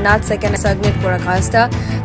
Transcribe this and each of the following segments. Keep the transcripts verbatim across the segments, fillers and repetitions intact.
Nath, second Sagnik Purakhasta,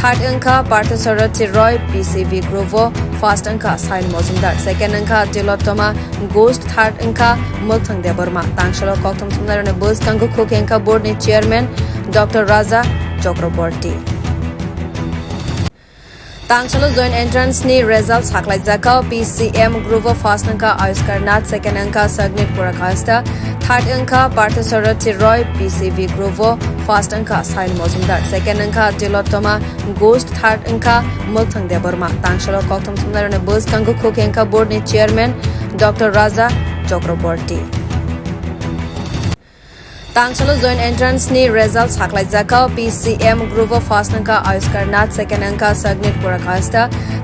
third wngkha Parthasarathi Roy, P C V group o, first wngkha Sain Mojumdar, second wngkha Tilottama Ghosh, third wngkha Mwthang Debbarma. Tangsalo kokthum thumnairokni bwskango khukhe wngkha board ni chairman Doctor Raja Chakraborty. Tangsalo joint entrance ni result saklaijakha. P C M group o first wngkha Ayushkar Nath, second wngkha Sagnik Purakhasta, third wngkha Parthasarathi Roy, P C V group o first wngkha Sain Mojumdar, second wngkha Tilottama Ghosh, third wngkha Mwthang Debbarma. Tangsalo kokthum thumnairokni bwskango khukhe wngkha board ni chairman Doctor Raja Chakraborty. Tangsalo joint entrance ni result saklaijakha. P C M group o first wngkha Ayushkar Nath, second wngkha Sagnik Purakhasta,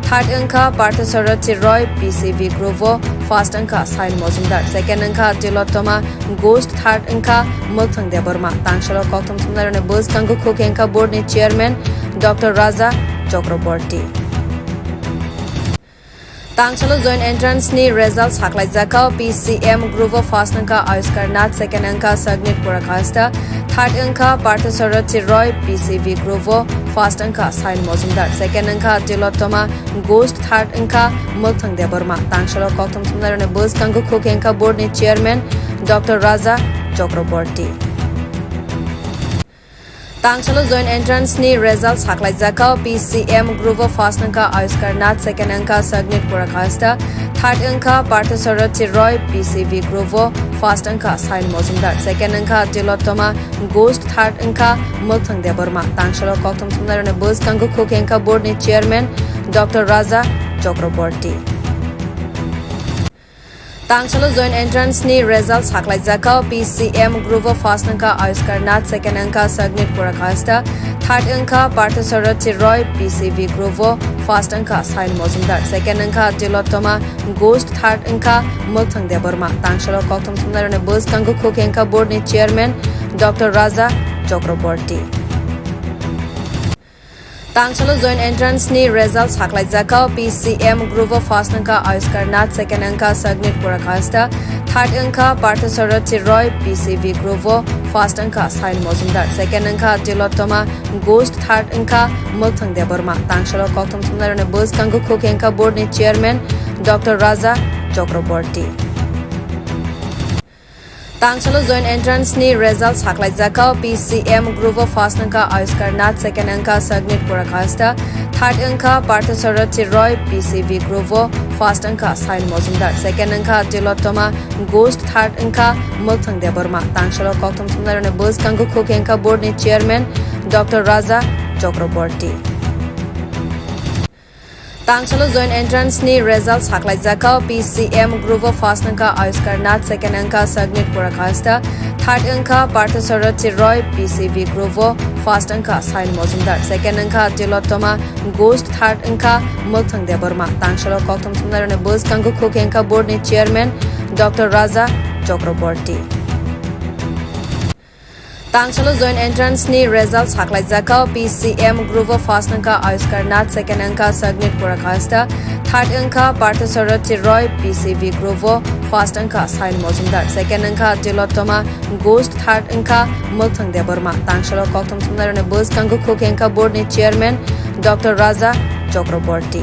third wngkha Parthasarathi Roy, P C V group o first wngkha Sain Mojumdar, second wngkha Tilottama Ghosh, third wngkha Mwthang Debbarma. Tangsalo kokthum thumnairokni bwskango khukhe wngkha board ni chairman Doctor Raja Chakraborty. Tangsalo joint entrance ni result saklaijakha. P C M group o first wngkha Ayushkar Nath, second wngkha Sagnik Purakhasta, third wngkha Parthasarathi Roy, P C V group o first wngkha Sain Mojumdar, second wngkha Tilottama Ghosh, third wngkha Mwthang Debbarma. Tangsalo kokthum thumnairokni bwskango khukhe wngkha board ni chairman Doctor Raja Chakraborty. Tangsalo joint entrance ni result saklaijakha. P C M group o first wngkha Ayushkar Nath, second wngkha Sagnik Purakhasta, third wngkha Parthasarathi Roy, P C V group o first wngkha Sain Mojumdar, second wngkha Tilottama Ghosh, third wngkha Mwthang Debbarma. Tangsalo kokthum thumnairokni bwskango khukhe wngkha board ni chairman Doctor Raja Chakraborty. Tangsalo joint entrance ni result saklaijakha. P C M group o first wngkha Ayushkar Nath, second wngkha Sagnik Purakhasta, third wngkha Parthasarathi Roy, P C V group o first wngkha Sain Mojumdar, second wngkha Tilottama Ghosh, third wngkha Mwthang Debbarma. Tangsalo kokthum thumnairokni bwskango khukhe wngkha board ni chairman Doctor Raja Chakraborty. Tangsalo joint entrance ni result saklaijakha. P C M group o first wngkha Ayushkar Nath, second wngkha Sagnik Purakhasta, third wngkha Parthasarathi Roy, P C V group o first wngkha Sain Mojumdar, second wngkha Tilottama Ghosh, third wngkha Mwthang Debbarma. Tangsalo kokthum thumnairokni bwskango khukhe wngkha board ni chairman Doctor Raja Chakraborty. Tangsalo joint entrance ni result saklaijakha. P C M group o first wngkha Ayushkar Nath, second wngkha Sagnik Purakhasta, third wngkha Parthasarathi Roy, P C V group o first wngkha Sain Mojumdar, second wngkha Tilottama Ghosh, third wngkha Mwthang Debbarma. Tangsalo kokthum thumnairokni bwskango khukhe wngkha board ni chairman Doctor Raja Chakraborty. Tangsalo joint entrance ni result saklaijakha. P C M group o first wngkha Ayushkar Nath, second wngkha Sagnik Purakhasta, third wngkha Parthasarathi Roy, P C V group o first wngkha Sain Mojumdar, second wngkha Tilottama Ghosh, third wngkha Mwthang Debbarma. Tangsalo kokthum thumnairokni bwskango khukhe wngkha board ni chairman Doctor Raja Chakraborty. Tangsalo joint entrance ni result saklaijakha. P C M group o first wngkha Ayushkar Nath, second wngkha Sagnik Purakhasta, third wngkha Parthasarathi Roy, P C V group o first wngkha Sain Mojumdar, second wngkha Tilottama Ghosh, third wngkha Mwthang Debbarma. Tangsalo kokthum thumnairokni bwskango khukhe wngkha board ni chairman Doctor Raja Chakraborty.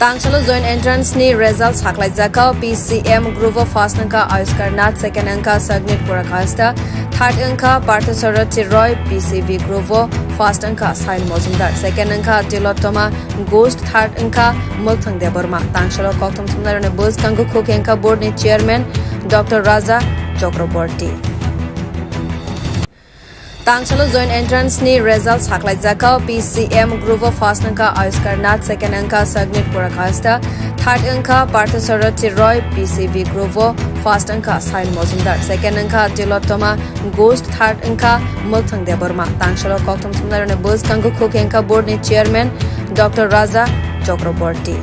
Tangsalo joint entrance ni result saklaijakha. P C M group o first wngkha Ayushkar Nath, second wngkha Sagnik Purakhasta, third wngkha Parthasarathi Roy, P C V group o first wngkha Sain Mojumdar, second wngkha Tilottama Ghosh, third wngkha Mwthang Debbarma. Tangsalo kokthum thumnairokni bwskango khukhe wngkha board ni chairman Doctor Raja Chakraborty. Tangsalo joint entrance ni result saklaijakha. P C M group o first wngkha Ayushkar Nath, second wngkha Sagnik Purakhasta, third wngkha Parthasarathi Roy, P C V group o first wngkha Sain Mojumdar, second wngkha Tilottama Ghosh, third wngkha Mwthang Debbarma. Tangsalo kokthum thumnairokni bwskango khukhe wngkha board ni chairman Doctor Raja Chakraborty.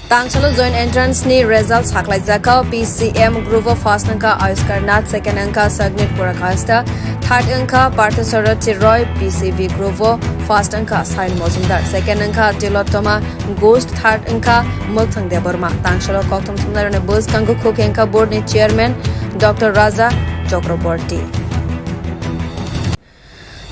Tangsalo joint entrance ni result saklaijakha. P C M group o first wngkha Ayushkar Nath, second wngkha Sagnik Purakhasta, third wngkha Parthasarathi Roy, P C V group o first wngkha Sain Mojumdar, second wngkha Tilottama Ghosh, third wngkha Mwthang Debbarma. Tangsalo kokthum thumnairokni bwskango khukhe wngkha board ni chairman Doctor Raja Chakraborty.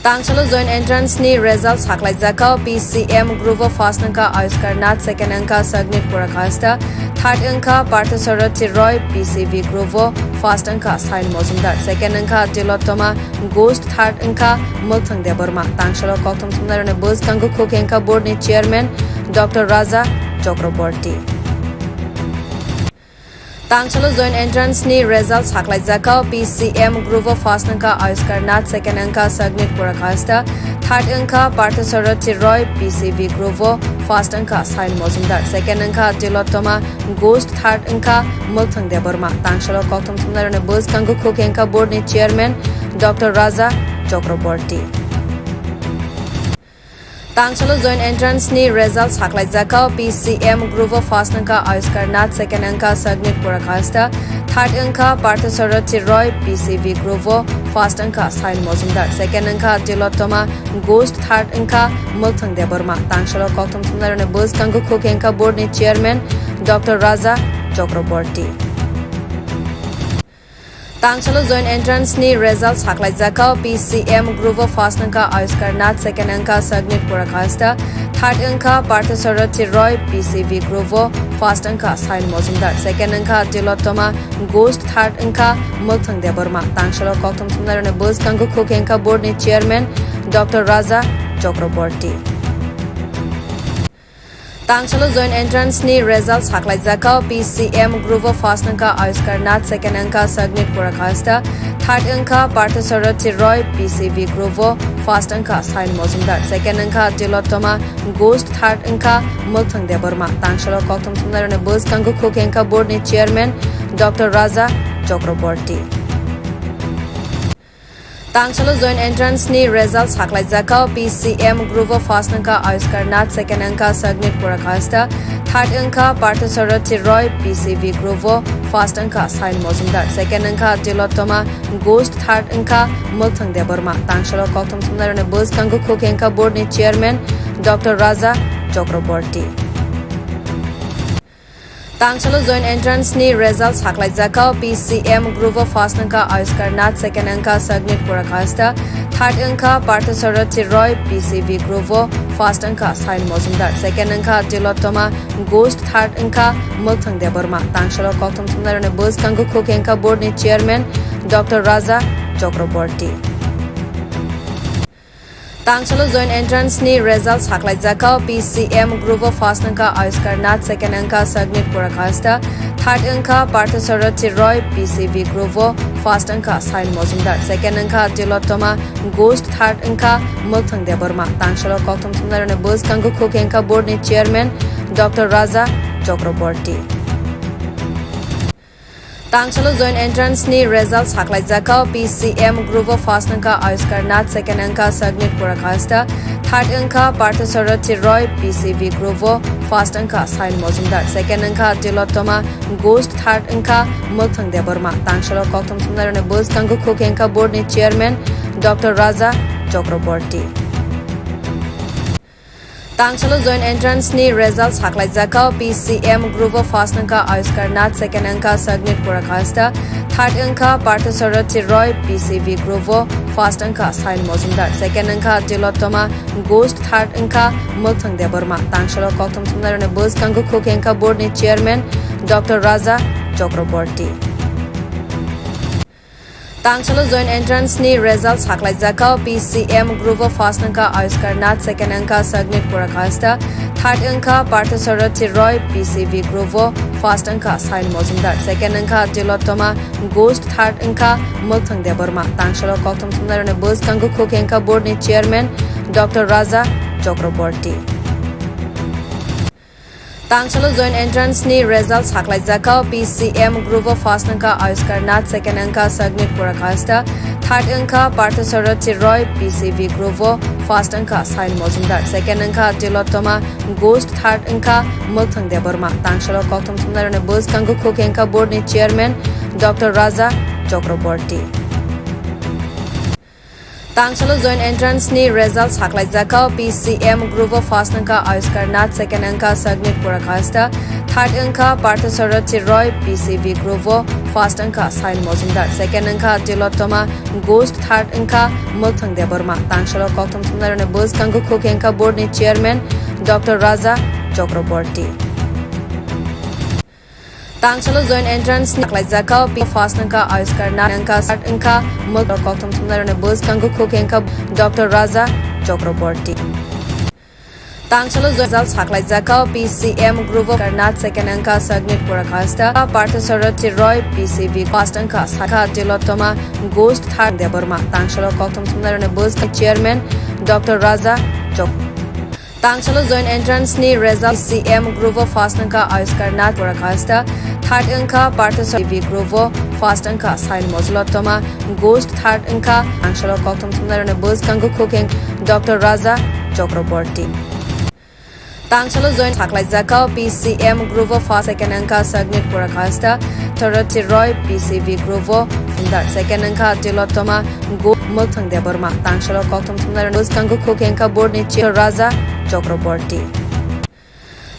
Tangsalo joint entrance ni result saklaijak kha. P C M group o first wngkha Ayushkar Nath, second wngkha Sagnik Purakhasta, third wngkha Parthasarathi Roy. P C B group o first wngkha Sain Mojumdar, second wngkha Tilottama Ghosh, third wngkha Mwthang Debbarma. Tangsalo kokthum thumnairokni bwskango khuk wngkha board ni chairman Doctor Raja Chakraborty. Tangsalo joint entrance ni result saklaijak kha. P C M group o first wngkha Ayushkar Nath, second wngkha Sagnik Purakhasta, third wngkha Parthasarathi Roy. P C B group o first wngkha Sain Mojumdar, second wngkha Tilottama Ghosh, third wngkha Mwthang Debbarma. Tangsalo kokthum thumnairokni bwskango khuk wngkha board ni chairman Doctor Raja Chakraborty. Tangsalo joint entrance ni result saklaijak kha. P C M group o first wngkha Ayushkar Nath, second wngkha Sagnik Purakhasta, third wngkha Parthasarathi Roy. P C B group o first wngkha Sain Mojumdar, second wngkha Tilottama Ghosh, third wngkha Mwthang Debbarma. Tangsalo kokthum thumnairokni bwskango khuk wngkha board ni chairman Doctor Raja Chakraborty. Tangsalo joint entrance ni result saklaijak kha. P C M group o first wngkha Ayushkar Nath, second wngkha Sagnik Purakhasta, third wngkha Parthasarathi Roy. P C B group o first wngkha Sain Mojumdar, second wngkha Tilottama Ghosh, third wngkha Mwthang Debbarma. Tangsalo kokthum thumnairokni bwskango khuk wngkha board ni chairman Doctor Raja Chakraborty. Tangsalo joint entrance ni result saklaijak kha. P C M group o first wngkha Ayushkar Nath, second wngkha Sagnik Purakhasta, third wngkha Parthasarathi Roy. P C B group o first wngkha Sain Mojumdar, second wngkha Tilottama Ghosh, third wngkha Mwthang Debbarma. Tangsalo kokthum thumnairokni bwskango khuk wngkha board ni chairman Doctor Raja Chakraborty. Tangsalo joint entrance ni result saklaijak kha. P C M group o first wngkha Ayushkar Nath, second wngkha Sagnik Purakhasta, third wngkha Parthasarathi Roy. P C B group o first wngkha Sain Mojumdar, second wngkha Tilottama Ghosh, third wngkha Mwthang Debbarma. Tangsalo kokthum thumnairokni bwskango khuk wngkha board ni chairman Doctor Raja Chakraborty. Tangsalo joint entrance ni result saklaijak kha. P C M group o first wngkha Ayushkar Nath, second wngkha Sagnik Purakhasta, third wngkha Parthasarathi Roy. P C B group o first wngkha Sain Mojumdar, second wngkha Tilottama Ghosh, third wngkha Mwthang Debbarma. Tangsalo kokthum thumnairokni bwskango khuk wngkha board ni chairman Doctor Raja Chakraborty. Tangsalo joint entrance ni result saklaijak kha. P C M group o first wngkha Ayushkar Nath, second wngkha Sagnik Purakhasta, third wngkha Parthasarathi Roy. P C B group o first wngkha Sain Mojumdar, second wngkha Tilottama Ghosh, third wngkha Mwthang Debbarma. Tangsalo kokthum thumnairokni bwskango khuk wngkha board ni chairman Doctor Raja Chakraborty. Tangsalo joint entrance ni result saklaijak kha. P C M group o first wngkha Ayushkar Nath, second wngkha Sagnik Purakhasta, third wngkha Parthasarathi Roy. P C B group o first wngkha Sain Mojumdar, second wngkha Tilottama Ghosh, third wngkha Mwthang Debbarma. Tangsalo kokthum thumnairokni bwskango khuk wngkha board ni chairman Doctor Raja Chakraborty. Tangsalo joint entrance ni result saklaijak kha. P C M group o first wngkha Ayushkar Nath, second wngkha Sagnik Purakhasta, third wngkha Parthasarathi Roy. P C B group o first wngkha Sain Mojumdar, second wngkha Tilottama Ghosh, third wngkha Mwthang Debbarma. Tangsalo kokthum thumnairokni bwskango khuk wngkha board ni chairman Doctor Raja Chakraborty. Tangsalo joint entrance ni result saklaijak kha. P C M group o first wngkha Ayushkar Nath, second wngkha Sagnik Purakhasta, third wngkha Parthasarathi Roy. P C B group o first wngkha Sain Mojumdar, second wngkha Tilottama Ghosh, third wngkha Mwthang Debbarma. Tangsalo kokthum thumnairokni bwskango khuk wngkha board ni chairman Doctor Raja Chakraborty. Tangsalo joint entrance ni result saklaijak kha. P C M group o first wngkha Ayushkar Nath, second wngkha Sagnik Purakhasta, third wngkha Parthasarathi Roy. P C B group o first wngkha Sain Mojumdar, second wngkha Tilottama Ghosh, third wngkha Mwthang Debbarma. Tangsalo kokthum thumnairokni bwskango khuk wngkha board ni chairman Doctor Raja Chakraborty. Tangsalo joint entrance ni result saklaijak kha. P C M group o first wngkha Ayushkar Nath, second wngkha Sagnik Purakhasta, Third wngkha Parthasarathi Roy, P C V group o first wngkha Sail Mojumdar, second wngkha Tilottoma Ghosh, third wngkha Mwkthang Debbarma. Tangsalo kokthum thumnairokni bwskango khukhe wngkha board ni chairman Doctor Raja Chakraborty. Tangsalo joint entrance ni khlaijak kha, P first wngkha Ayushkar Nath, wngkha third wngkha Mwkthang. Kokthum thumnairokni bwskango khukhe wngkha Doctor Raja Chakraborty. Tangsalo joint result sakhlaijak kha, P C M group of Karnat, second wngkha Sagnit Purakhasta, Parthasarathi Roy, P C V first wngkha Sakha Tilottoma Ghosh, third Debbarma. Tangsalo kokthum thumnairokni bwskango chairman Doctor Raja Chok. Tangsalo joint entrance ni result, C M group o first wngkha Ayushkar Nath Purakhasta, third wngkha Parthasarathi, V group o first wngkha Sail Mojumdar, Tilottoma Ghosh, third wngkha. Tangsalo kokthum thumnairokni bwskango khukhe wngkha Doctor Raja Chakraborty. Tangsalo joint sakhlaijak kha, P C M group o first, second wngkha Sagnit Purakhasta, Parthasarathi Roy, P C V group o Sundar, second wngkha Tilottoma Ghosh, Mwkthang Debbarma. Tangsalo kokthum thumnairokni bwskango khukhe wngkha board ni chair Raja Chakraborty.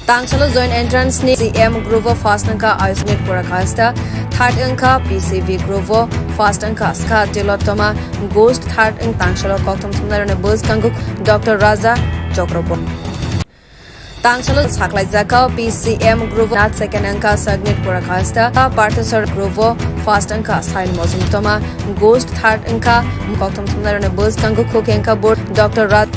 Tangsalo joint entrance ni C M group o first wngkha Ayushmit Purakhasta, third wngkha P C V group o first wngkha Sakha Tilottoma Ghosh, third wng. Tangsalo kokthum thumnairokni bwskango Doctor Raja Chakraborty. Tangsalo sakhlaijak kha, P C M group o Nath, second wngkha Sagnit Purakhasta, Parthasar group o first wngkha Sail Mojumdar, Tilottoma Ghosh, third wngkha. Kokthum thumnairokni bwskango khukhe wngkha board Doctor Raj.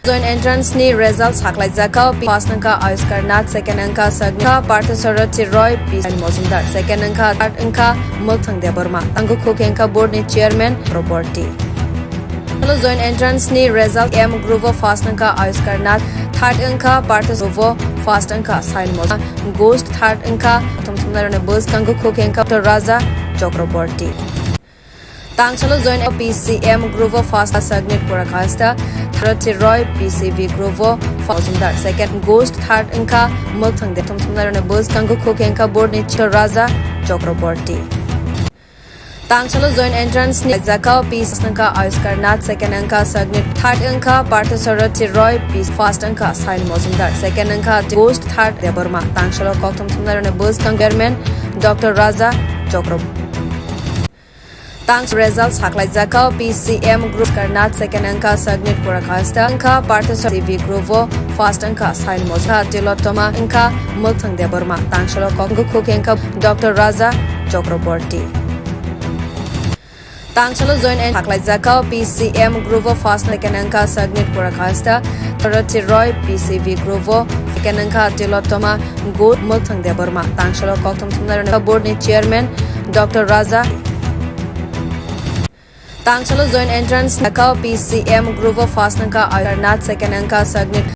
Joint entrance ni result sakhlaijak kha, first wngkha Ayushkar Nath, second wngkha Sagnit, Parthasarathi Roy, P Sail Mojumdar, second wngkha, third wngkha Mwkthang Debbarma. Tango khukhe wngkha board ni chairman Chakraborty. Tangsalo joint entrance ni result, M group o first wngkha Ayushkar Nath, third wngkha Parthas, group o first wngkha Sail Mojumdar, Ghosh, third wngkha. Kokthum thumnairokni bwskango khukhe wngkha Doctor Raja Chakraborty. Tangsalo joint P C M group o first Sagnit Purakhasta, Parthasarathi Roy, P C V group o first Mojumdar, second Ghosh, third wngkha Mwkthang Debbarma. Kokthum thumnairokni bwskango khukhe wngkha board ni chair Raja Chakraborty. Tangsalo joint entrance ni khlaijak kha, P C wngkha Ayushkar Nath, second wngkha Sagnit, third wngkha Parthasarathi Roy, P first wngkha Sail Mojumdar, second wngkha Ghosh, third Debbarma. Tangsalo kokthum thumnairokni bwskango chairman Doctor Raja Chakraborty. Tang result sakhlaijak kha, P C M group Karnat, second wngkha Sagnit Purakhasta, wngkha Parthasar, C V group o first wngkha Sail Mojumdar, Tilottoma wngkha Mwkthang Debbarma, tangsalo kokthum khukhe wngkha Doctor Raja Chakraborty. Tangsalo joint and sakhlaijak kha, P C M group o first, second wngkha Sagnit Purakhasta, Dorothy Roy, P C V group o second wngkha Tilottoma Ghosh, Mwkthang Debbarma, tangsalo kokthum thumnairokni board ni chairman Doctor Raja. Tangsalo joint entrance kha, P C M group o first wngkha Ayushkar Nath, second wngkha Sagnit.